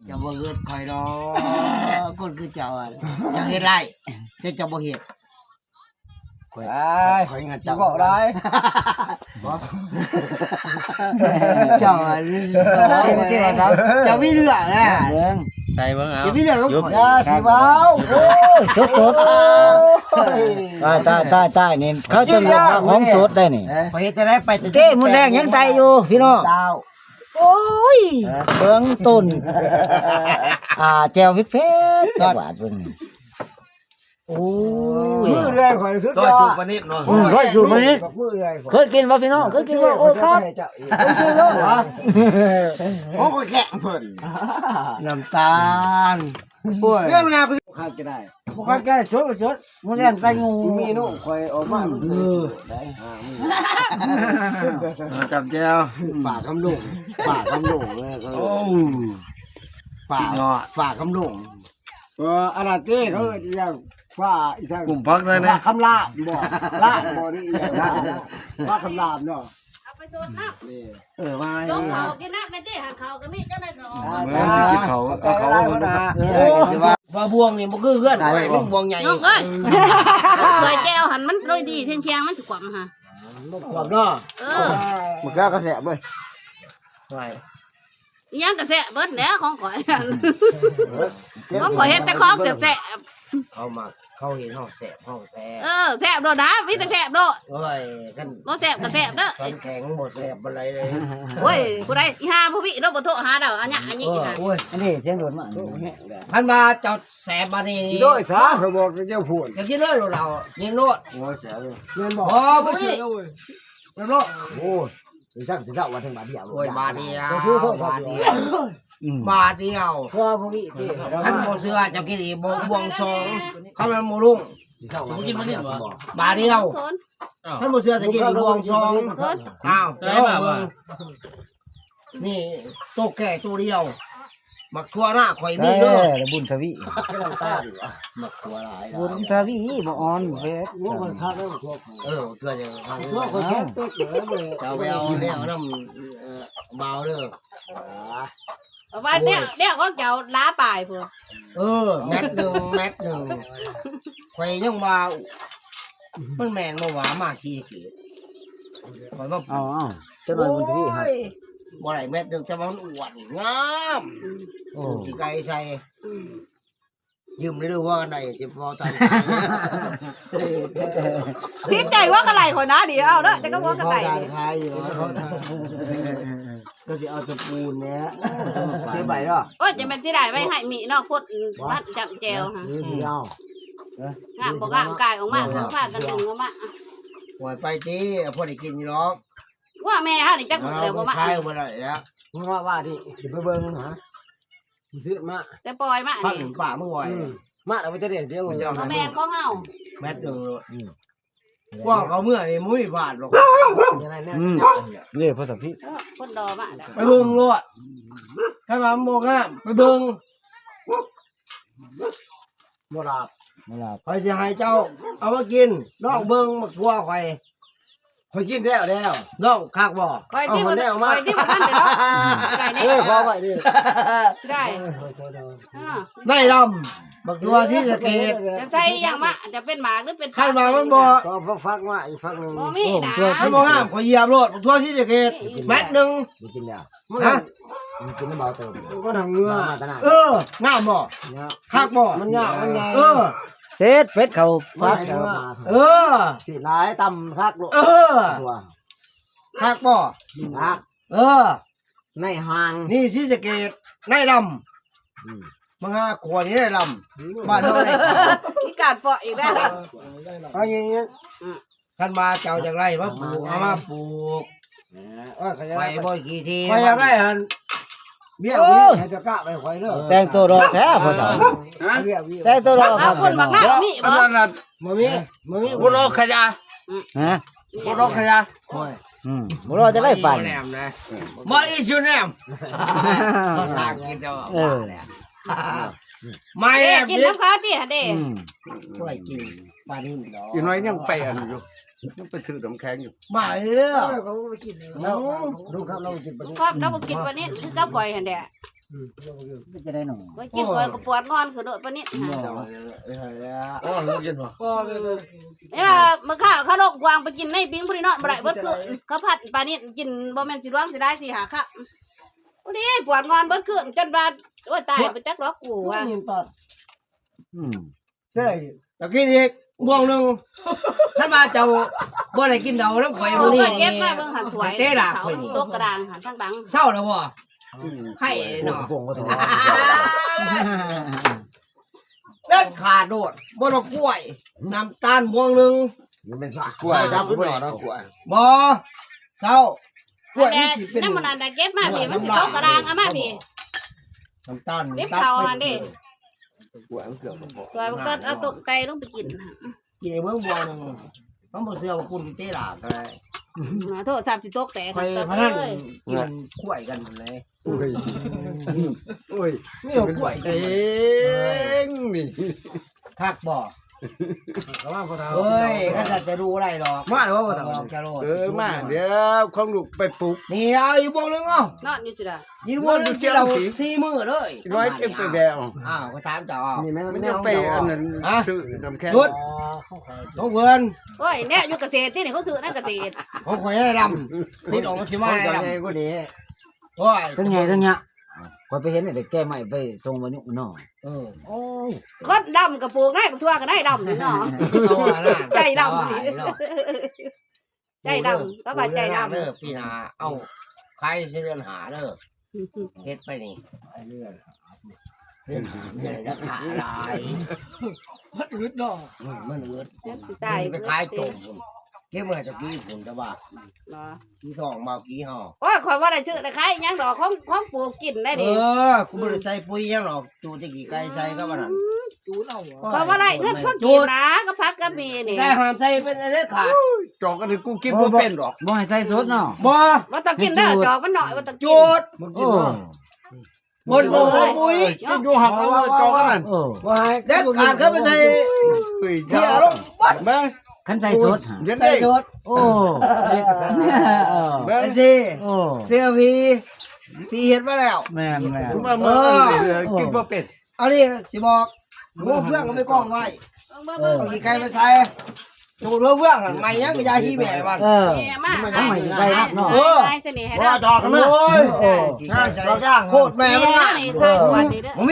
ເຈົ້າບໍ່ເກີດຂ້ອຍດອກ ຄົນຄືເຈົ້າອະ ເຈົ້າເຮັດໄດ້ ແຕ່ເຈົ້າບໍ່ເຮັດ ຂ້ອຍ ຂ້ອຍ ຂ້ອຍ ຂ້ອຍ ຂ້ອຍ ຂ້ອຍ ຂ້ອຍ ຂ້ອຍ ຂ້ອຍ ຂ້ອຍ ບໍ່ ເຈົ້າ ເຈົ້າມີເລື່ອງນະ ເບິ່ງ ໃສ່ເບິ່ງເອົາ ເຈົ້າມີເລື່ອງກັບຂ້ອຍ ຢ່າຊິເວົ້າ ໂອ້ຍ ສົດໆ ຕາຍ ຕາຍ ຕາຍ ຕາຍ ນີ້ ເຂົາເຈົ້າເອີ້ນວ່າຂອງສົດໄດ໋ນີ້ ຂ້ອຍເຮັດຈັ່ງໃດໄປ ເຈ້ ມື້ແລງຍັງໄຕຢູ່ ພີ່ນ້ອງ ໂອ້ຍ ເອີ ເບິ່ງຕົ້ນ ອ່າ ແຈ່ວເຜັດໆ ຈັກບາດເບິ່ງນີ້ ໂອ້ຍ ມື້ແລງຂ້ອຍສຸດຍອດ ຮ້ອຍສູດປານິດເນາະ ອືມ ຮ້ອຍສູດປານິດ ມື້ແລງຂ້ອຍ ເຄີຍກິນບໍ່ພີ່ນ້ອງ? ເຄີຍກິນບໍ່? ໂອ້ ຄັກ ເອົາຊື່ເນາະ ໂອ້ ຂ້ອຍແກະເພິ່ນ ນ້ຳຕານ ໂອ້ຍ ເລື່ອງນາຄືບໍ່ຄັນກໍໄດ້ ບໍ່ຄັນກໍໄດ້ ສົດກໍສົດ ມື້ແລງໃສ່ຢູ່ ເມນູຂ້ອຍອອກມາ ອືມ ມັນເຄີຍສູດໄດ໋ ອ່າ ເອີ ຈ້ຳແຈ່ວ ປາກຄຳດົງ ປາກຄຳດົງເລີຍ ໂອ້ ປາກ ປາກຄຳດົງ ເອີ ອັນນັ້ນຕິ ເຂົາເອີ້ນອີຫຍັງ ຟ້າອີຫຍັງ ກຸ້ມຜັກໃສ່ແດ່ ຟ້າຄຳລາບບໍ່ ລາບບໍ່ ນີ້ອີຫຍັງ ຟ້າຄຳລາບເນາະ ເອົາໄປສົດເນາະ ນີ້ ເອີ ວ່າ ຕ້ອງເຂົ້າກິນນ້ຳແດ່ຕິ ຫັ້ນເຂົ້າກໍມີ ເຈົ້າໄດ້ເຂົ້າ ເອີ ຊິກິນເຂົ້າ ເອົາເຂົ້າ ເອີ ວ່າບ່ວງນີ້ບໍ່ຄືເຮືອນຂ້ອຍ ມັນບ່ວງໃຫຍ່ ນ້ອງເອີຍ ຖ້ວຍແຈ່ວຫັ້ນມັນໂດຍດີ ທຽງໆ ມັນຊິຂວ້ຳຫາ ມັນຂວ້ຳເນາະ ເອີ ໝາກເຂືອກໍແຊບເວີຍ ຫຍັງກໍແຊບເບິດແຫຼະຂອງຂ້ອຍ ເອີ ຂອງຂ້ອຍເຮັດແຕ່ຂອງແຊບໆ ເຂົາມັກ ເຂົາເຫັນເຮົາແຊບ ເຮົາແຊບ ເອີ ແຊບໂລດນະ ມີແຕ່ແຊບໂລດ ໂອ້ຍ ຄັນບໍ່ແຊບກໍແຊບເດີ ຄັນແຂງບໍ່ແຊບປານໃດເລີຍ ໂອ້ຍ ຜູ້ໃດ ອີຫ່າຜູ້ນີ້ເນາະ ບໍ່ໂທຫາດອກ ອັນນີ້ ອັນນີ້ ໂອ້ຍ ອັນນີ້ສຽງໂດດມາ ຄັນວ່າເຈົ້າແຊບບາດນີ້ ໂດຍສາ ຂ້ອຍບອກເຈົ້າພຸ້ນ ກໍກິນເລີຍໂລດ ເອົາ ຍິງໂລດ ໂອ້ຍ ແຊບເລີຍ ແມ່ນບໍ່? ບໍ່ ບໍ່ເຊື່ອເລີຍ ແມ່ນບໍ່? ໂອ້ຍ ຊິສັກຊິເຊົາວ່າເຖິງບາດດຽວ ໂອ້ຍ ບາດດຽວ ບໍ່ຖືໂທດ ບາດດຽວ ອືມ ບາດດຽວ ພໍບໍ່ມີຕິ ຄັນບໍ່ເຊື່ອເຈົ້າກິນອີກບ່ວງສອງ ຄັນມັນບໍ່ລົງ ຊິເຊົາວ່າເຖິງບາດດຽວ ບາດດຽວ ຄັນບໍ່ເຊື່ອເຈົ້າກິນອີກບ່ວງສອງ ອ້າວ ໄດ້ມາບໍ່? ນີ້ໂຕແກ່ໂຕດຽວ ໝາກຖົ່ວນາຂ້ອຍມີເດີ ເອີ ບຸນທະວີ ໝາກຖົ່ວຫຼາຍ ບຸນທະວີ ບໍ່ອ່ອນເວດ ໂອ້ ມັນຄັກເດີ ເອີ ເກືອຈະຄັກເດີ ເຈົ້າໄປເອົາແນວນຳ ເອີ ບ່າວເດີ ວ່າແນວ ແນວຂອງເຈົ້າຫຼາປາຍພຸ້ນ ເອີ ແມັດໜຶ່ງ ແມັດໜຶ່ງ ຂ້ອຍຍັງວ່າ ມັນແມ່ນບໍ່ຫວາ ມາສີສະເກດ ຂ້ອຍມາ ເອົາ ເອົາ ຈັກໜ້ອຍບຸນທະວີ ໂອ້ຍ ບໍ່ໄດ້ແມັດໜຶ່ງ ແຕ່ວ່າມັນອ້ວນ ງາມ ໂອ້ ຂີ້ໄກ່ໃສ່ ອືມ ຢືມໄດ້ເດີ ເວົ້າກັນໄດ້ ຊິເວົ້າຕາມ ຕິດໃຈເວົ້າກັນໄດ້ ຂ້ອຍນະ ດີ ເອົາເດີ ຈັກກໍເວົ້າກັນໄດ້ ເວົ້າຕາມຂາຍຢູ່ ກໍຊິເອົາສະປູນແຫຼະ ເກັບໄວ້ເນາະ ໂອ້ຍ ຈະແມ່ນຊິໄດ້ໄວ້ໃຫ້ມີເນາະ ຄົນມັດຈຳແຈ່ວຫາ ອືມ ງາມບໍ່ງາມ ກາຍອອກມາ ເອີ ພາກັນດຶງອອກມາ ໂອ້ຍ ໄປຕິ ພໍໄດ້ກິນຢູ່ດອກ ວ່າແມ່ເຮົານີ້ຈັກມື້ແລ້ວບໍ່ມາ ຂາຍບໍ່ໄດ້ແລ້ວ ເພາະວ່ານີ້ຊິໄປເບິ່ງຫາ ຊື້ມາ ແຕ່ປ່ອຍມາ ພັນ ນີ້ ປາກມື້ວອຍ ອືມ ມາແລ້ວມັນຈະໄດ້ດຽວ ແມ່ນຂອງເຮົາ ແມັດໜຶ່ງໂລດ ອືມ ກວ່າເຂົາເມືອນີ້ບໍ່ມີບາດດອກ ອືມ ເດ້ ພາສາພີ ເອີ ຄົນລໍມາ ໄປເບິ່ງໂລດ ຄັນວ່າມັນບໍ່ງາມ ໄປເບິ່ງ ບໍ່ຫຼາບ ບໍ່ຫຼາບ ຂ້ອຍຊິໃຫ້ເຈົ້າເອົາມາກິນ ລອງເບິ່ງໝາກຖົ່ວຂ້ອຍ ຂ້ອຍກິນແລ້ວແລ້ວ ນ້ອງຄັກບໍ່? ຂ້ອຍທີ່ ເອົາ ບໍ່ ແນວມາ ຂ້ອຍທີ່ບໍ່ທັນໄດ້ເນາະ ອືມ ໄດ້ແນ່ ເອີ ຂໍໄວ້ເດີ ຊິໄດ້ ເອີ ເອີ ໄດ້ດຳ ບັກຕົວະສີສະເກດ ຈະໃສ່ຫຍັງມາ ຈະເປັນໝາກ ຫຼື ເປັນ ຄັນວ່າມັນບໍ່ ກໍຟັກມາອີກຝັກໜຶ່ງ ບໍ່ມີນະ ໂອ້ ມັນບໍ່ງາມ ຂ້ອຍຢຽບໂລດ ບັກຕົວະສີສະເກດ ແມັດໜຶ່ງ ໄດ້ກິນແລ້ວ ຮະ ມັນກິນແລ້ວເບົາເຕີບ ກໍທາງເງືອ ເອີ ງາມບໍ່? ງາມ ຄັກບໍ່? ມັນຍາວ ມັນໃຫຍ່ ເອີ ເສດເປັດເຂົ້າຟັກ ເອີ ສີຫຼາຍຕຳຄັກໂລດ ເອີ ຕົວະ ຄັກບໍ່? ຄັກ ເອີ ໃນຫ້າງ ນີ້ສີສະເກດ ໃນດຳ ອືມ ມາຫາຂົວນີ້ໃນດຳ ອືມ ບ້ານເຮົານີ້ ມີການເປາະອີກແລ້ວ ເອົາຢ່າງນີ້ ອືມ ຄັນວ່າເຈົ້າຢາກໄດ້ມາປູກ ເອົາມາປູກ ເອີ ຂ້ອຍຢາກໄດ້ ຂ້ອຍບໍ່ຂີ້ຖີ່ ຂ້ອຍຢາກໄດ້ຫັ້ນ ເມຍ ໂອ້ຍ ໃຫ້ເຈົ້າກະໄປຂ້ອຍເດີ ແຕ່ງໂຕຫຼໍ່ແທ້ພໍ່ເຖົ້າ ຮະ ແຕ່ງໂຕຫຼໍ່ ເອົາຄົນບັກໜ້າມີບໍ່? ບໍ່ມີ ບໍ່ມີ ບໍ່ຫຼໍ່ຂະຢາ ຮະ ບໍ່ຫຼໍ່ຂະຢາ ໂອ້ຍ ອືມ ບໍ່ຫຼໍ່ຈະໄດ້ປານ What is your name? ພາສາອັງກິດເຈົ້າ ເອີ ມາແອບກິນນຳເຂົາຕິຫັ້ນເດ້ ອືມ ບໍ່ໄດ້ກິນປານນີ້ດອກ ອີກໜ້ອຍຍັງໄປອັນຢູ່ ຍັງໄປຊື້ນ້ຳແຂງຢູ່ ມາເດີ ເອີ ເຂົາບໍ່ໄປກິນເລີຍ ເນາະ ລຸງຄຳລາວບໍ່ກິນປານິດ ຄຳລາວບໍ່ກິນປານິດຄືກັບຂ້ອຍຫັ້ນແຫຼະ ອືມ ເປັນຈັ່ງໃດໜໍ ຂ້ອຍກິນຂ້ອຍກໍປວດງອນຂຶ້ນໂລດປານິດ ບໍ່ ໂອ້ຍ ບໍ່ກິນບໍ່ ເອີ ມື້ຄ້າເຂົາລົງກວາງໄປກິນໃນປິງຜູ້ນີ້ເນາະ ບໍ່ໄດ້ເບິດຄືນ ເຂົາພັດປານິດກິນ ບໍ່ແມ່ນຊິຫຼວງຊິໄດ້ ສີ່ຫ້າຄຳ ໂອ້ຍ ປວດງອນເບິດຄືນ ຈົນວ່າ ໂອ້ຍ ຕາຍ ບໍ່ຈັກດອກກູວ່າ ອືມ ໃຊ່ ຕະກີ້ອີກບ່ວງໜຶ່ງ ຄັນວ່າເຈົ້າບໍ່ໄດ້ກິນເຫຼົ້ານຳຂ້ອຍມື້ນີ້ ເກັບມາເບິ່ງຫັ້ນ ຖ້ວຍ ເຕະດາກຂ້ອຍນີ້ ຕົກກະດາງຫັ້ນ ທາງຫຼັງ ເຊົາແລ້ວບໍ່? ອືມ ໄຂ້ເນາະ ເດັດຂາດໂລດ ບໍ່ຕ້ອງກ້ວຍ ນ້ຳຕານບ່ວງໜຶ່ງ ມັນເປັນສາກ ກ້ວຍ ດຳບໍ່ເນາະ ກ້ວຍ ບໍ່ ເຊົາ ກ້ວຍມັນຊິເປັນ ຍັງບໍ່ທັນໄດ້ເກັບມາພີ້ ມັນຊິຕົກກະດາງ ເອົາມາພີ້ ນ້ຳຕານ ເກັບເຂົ້າຫັ້ນເດ້ ກ້ວຍມັນເກືອບບໍ່ພໍ ກ້ວຍມັນກໍເອົາຕົ້ມໄກ່ລົງໄປກິນ ກິນໃຫ້ເບິ່ງບ່ວງໜຶ່ງ ມັນບໍ່ເຊື່ອວ່າຄຸນຊິເຕະດາກກໍໄດ້ ໂທດສັບຊິຕົກແຕກ ຂ້ອຍພະນັນ ເອີຍ ກິນກ້ວຍກັນພຸ້ນແຫຼະ ໂອ້ຍ ໂອ້ຍ ແນວກ້ວຍເອງນີ້ ຄັກບໍ່? ເອີຍ ຄັນສັນຈະດູບໍ່ໄດ້ດອກ ມາແລ້ວບໍ່? ເອີ ມາ ດຽວຂອງລູກໄປປຸກ ນີ້ເອົາອີກບ່ວງໜຶ່ງເອົາ ນອນຢູ່ຊິລະ ອີກບ່ວງໜຶ່ງກິນເຫຼົ້າສີ່ມື້ເລີຍ ນ້ອຍຈຶ່ງໄປແບວ ອ້າວ ກໍຖາມເຈົ້າ ນີ້ແມ່ນ ມັນຍັງໄປອັນນັ້ນ ຊື້ນ້ຳແຂງ ຂອງເພິ່ນ ໂອ້ຍ ແນະ ຢູ່ກະເສດຕິ ນີ້ເຂົາຊື້ໃນກະເສດ ຂອງຂ້ອຍດຳ ຕິດອອກມາຊິມາ ຂອງເຈົ້າໃຫຍ່ກວ່ານີ້ ໂອ້ຍ ທັງໃຫຍ່ທັງຍະ ຂ້ອຍໄປເຫັນແຕ່ແກ້ໄມ້ໄປສົ່ງວາຍຸເນາະ ເອີ ໂອ້ຍ ຄົນດຳກໍປູກໄດ້ ບັກຖົ່ວກໍໄດ້ດຳນີ້ເນາະ ໃຈດຳນີ້ ໃຈດຳ ກໍວ່າໃຈດຳ ເດີ ປີໜ້າເອົາຂາຍໃສ່ເດືອນຫ້າເດີ ເຮັດໄປນີ້ ເດືອນຫ້າ ເດືອນຫ້າ ລາຄາຫຼາຍ ມັນອຶດເນາະ ອືມ ມັນອຶດ ມັນຊິຕາຍ ໄປຂາຍຕົ້ມພຸ້ນ ເກັບໄວ້ຕະກີ້ພຸ້ນ ແຕ່ວ່າ ບໍ່ ກີ່ທອງມາກີ່ເຮົາ ໂອ້ຍ ຂ້ອຍບໍ່ໄດ້ຊື້ໄດ້ຂາຍຫຍັງດອກ ຂອງ ຂອງປູກກິນໄດ້ນີ້ ເອີ ກູບໍ່ໄດ້ໃສ່ປຸ໋ຍຫຍັງດອກ ຈູແຕ່ຂີ້ໄກ່ໃສ່ກັບອັນນັ້ນ ອືມ ຈູເອົາ ຂ້ອຍບໍ່ໄດ້ເງິນພໍກິນນະ ກັບຜັກກັບໝີ່ນີ້ ແຕ່ຫ້າມໃສ່ເປັນອັນເດັດຂາດ ຈອກອັນນີ້ກູກິນບໍ່ເປັນດອກ ບໍ່ໃຫ້ໃສ່ສົດເນາະ ບໍ່ ບໍ່ຕ້ອງກິນເດີ ຈອກມັນໜ້ອຍ ບໍ່ຕ້ອງກິນ ຈູ ບໍ່ກິນ ໂອ້ ບໍ່ ບໍ່ ປຸ໋ຍ ກິນຢູ່ຫັ້ນ ເອົາໄວ້ຈອກອັນນັ້ນ ເອີ ບໍ່ໃຫ້ ເດັດຂາດ ເຂົ້າໄປໃສ່ ເອີຍ ເດີ ເອົາລົງ ເບິ່ງ ຄັນໃສ່ສົດ ເຢັນເດ້ ໃສ່ສົດ ໂອ້ ເບິ່ງ ຈັ່ງຊີ້ ໂອ້ ເຊື່ອພີ່ ພີ່ເຮັດມາແລ້ວ ແມ່ນໆ ມາ ມາ ເອີ ກິນບໍ່ເປັນ ອັນນີ້ຊິບອກ ຫົວເຟືອງກໍໄປກອງໄວ້ ເອີ ເອົາຂີ້ໄກ່ມາໃສ່ ໂຕຫົວເຟືອງຫັ້ນ ໄໝ້ຫຍັງກໍຢ່າຂີ້ແມ່ມັນ ເອີ ແມ່ມາ ມັນໄໝ້ຂີ້ໄກ່ເນາະ ເອີ ໃຫ້ຊະນີ້ໃຫ້ ບໍ່ ລາວ ຈອກກັນມາ ໂອ້ຍ ໂອ້ ຂີ້ໄກ່ໃສ່ ໂຄດແມ່ມັນ ນີ້ ນີ້ ນີ້ ເອີ ຂ້າງກວນນີ້ເດີ